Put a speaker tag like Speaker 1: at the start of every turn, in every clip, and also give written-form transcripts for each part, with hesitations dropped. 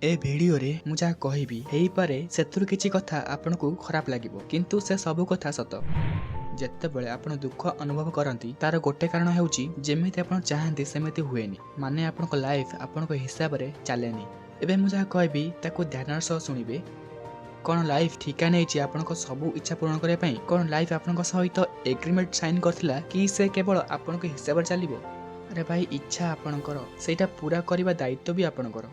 Speaker 1: ଏ ଭିଡ଼ିଓରେ ମୁଁ ଯାହା କହିବି, ହେଇପାରେ ସେଥିରୁ କିଛି କଥା ଆପଣଙ୍କୁ ଖରାପ ଲାଗିବ, କିନ୍ତୁ ସେ ସବୁ କଥା ସତ। ଯେତେବେଳେ ଆପଣ ଦୁଃଖ ଅନୁଭବ କରନ୍ତି, ତାର ଗୋଟେ କାରଣ ହେଉଛି ଯେମିତି ଆପଣ ଚାହାନ୍ତି ସେମିତି ହୁଏନି, ମାନେ ଆପଣଙ୍କ ଲାଇଫ୍ ଆପଣଙ୍କ ହିସାବରେ ଚାଲେନି। ଏବେ ମୁଁ ଯାହା କହିବି ତାକୁ ଧ୍ୟାନର ସହ ଶୁଣିବେ। କ'ଣ ଲାଇଫ୍ ଠିକା ନେଇଛି ଆପଣଙ୍କ ସବୁ ଇଚ୍ଛା ପୂରଣ କରିବା ପାଇଁ? କ'ଣ ଲାଇଫ୍ ଆପଣଙ୍କ ସହିତ ଏଗ୍ରିମେଣ୍ଟ ସାଇନ୍ କରିଥିଲା କି ସେ କେବଳ ଆପଣଙ୍କ ହିସାବରେ ଚାଲିବ? ଆରେ ଭାଇ, ଇଚ୍ଛା ଆପଣଙ୍କର, ସେଇଟା ପୂରା କରିବା ଦାୟିତ୍ୱ ବି ଆପଣଙ୍କର।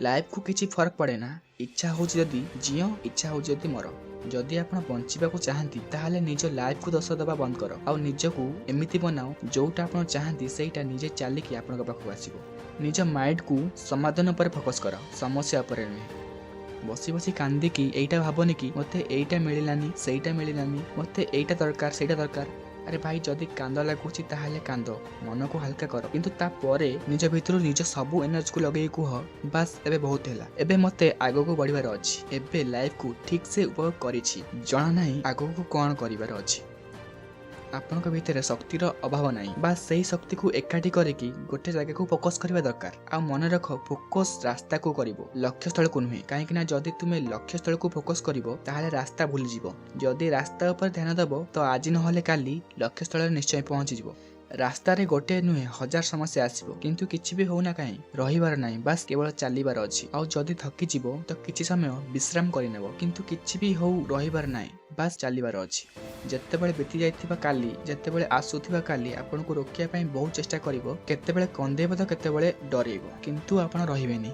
Speaker 1: ଲାଇଫ୍କୁ କିଛି ଫରକ ପଡ଼େ ନା। ଇଚ୍ଛା ହେଉଛି ଯଦି ଜିଅ, ଇଚ୍ଛା ହେଉଛି ଯଦି ମର। ଯଦି ଆପଣ ବଞ୍ଚିବାକୁ ଚାହାନ୍ତି, ତାହେଲେ ନିଜ ଲାଇଫ୍କୁ ଦୋଷ ଦେବା ବନ୍ଦ କର ଆଉ ନିଜକୁ ଏମିତି ବନାଅ, ଯୋଉଟା ଆପଣ ଚାହାନ୍ତି ସେଇଟା ନିଜେ ଚାଲିକି ଆପଣଙ୍କ ପାଖକୁ ଆସିବ। ନିଜ ମାଇଣ୍ଡକୁ ସମାଧାନ ଉପରେ ଫୋକସ୍ କର, ସମସ୍ୟା ଉପରେ ନୁହେଁ। ବସି ବସି କାନ୍ଦିକି ଏଇଟା ଭାବନି କି ମୋତେ ଏଇଟା ମିଳିଲାନି, ସେଇଟା ମିଳିଲାନି, ମୋତେ ଏଇଟା ଦରକାର, ସେଇଟା ଦରକାର। ଆରେ ଭାଇ, ଯଦି କାନ୍ଦ ଲାଗୁଛି ତାହେଲେ କାନ୍ଦ, ମନକୁ ହାଲକା କର, କିନ୍ତୁ ତାପରେ ନିଜ ଭିତରୁ ନିଜ ସବୁ ଏନର୍ଜିକୁ ଲଗେଇ କୁହ, ବାସ୍, ଏବେ ବହୁତ ହେଲା, ଏବେ ମୋତେ ଆଗକୁ ବଢ଼ିବାର ଅଛି। ଏବେ ଲାଇଫକୁ ଠିକ୍ ସେ ଉପଭୋଗ କରିଛି, ଜଣା ନାହିଁ ଆଗକୁ କ'ଣ କରିବାର ଅଛି। ଆପଣଙ୍କ ଭିତରେ ଶକ୍ତିର ଅଭାବ ନାହିଁ, ବାସ୍ ସେଇ ଶକ୍ତିକୁ ଏକାଠି କରିକି ଗୋଟେ ଜାଗାକୁ ଫୋକସ୍ କରିବା ଦରକାର। ଆଉ ମନେ ରଖ, ଫୋକସ୍ ରାସ୍ତାକୁ କରିବ, ଲକ୍ଷ୍ୟସ୍ଥଳକୁ ନୁହେଁ। କାହିଁକି ନା ଯଦି ତୁମେ ଲକ୍ଷ୍ୟସ୍ଥଳକୁ ଫୋକସ୍ କରିବ, ତାହେଲେ ରାସ୍ତା ଭୁଲିଯିବ। ଯଦି ରାସ୍ତା ଉପରେ ଧ୍ୟାନ ଦେବ, ତ ଆଜି ନହେଲେ କାଲି ଲକ୍ଷ୍ୟସ୍ଥଳରେ ନିଶ୍ଚୟ ପହଞ୍ଚିଯିବ। ରାସ୍ତାରେ ଗୋଟେ ନୁହେଁ, ହଜାର ସମସ୍ୟା ଆସିବ, କିନ୍ତୁ କିଛି ବି ହଉନା କାହିଁ ରହିବାର ନାହିଁ, ବାସ୍ କେବଳ ଚାଲିବାର ଅଛି। ଆଉ ଯଦି ଥକିଯିବ ତ କିଛି ସମୟ ବିଶ୍ରାମ କରିନେବ, କିନ୍ତୁ କିଛି ବି ହଉ ରହିବାର ନାହିଁ, ବାସ୍ ଚାଲିବାର ଅଛି। ଯେତେବେଳେ ବିତି ଯାଇଥିବା କାଲି, ଯେତେବେଳେ ଆସୁଥିବା କାଲି ଆପଣଙ୍କୁ ରୋକିବା ପାଇଁ ବହୁତ ଚେଷ୍ଟା କରିବ, କେତେବେଳେ କନ୍ଦେଇବ ତ କେତେବେଳେ ଡରେଇବ, କିନ୍ତୁ ଆପଣ ରହିବେନି।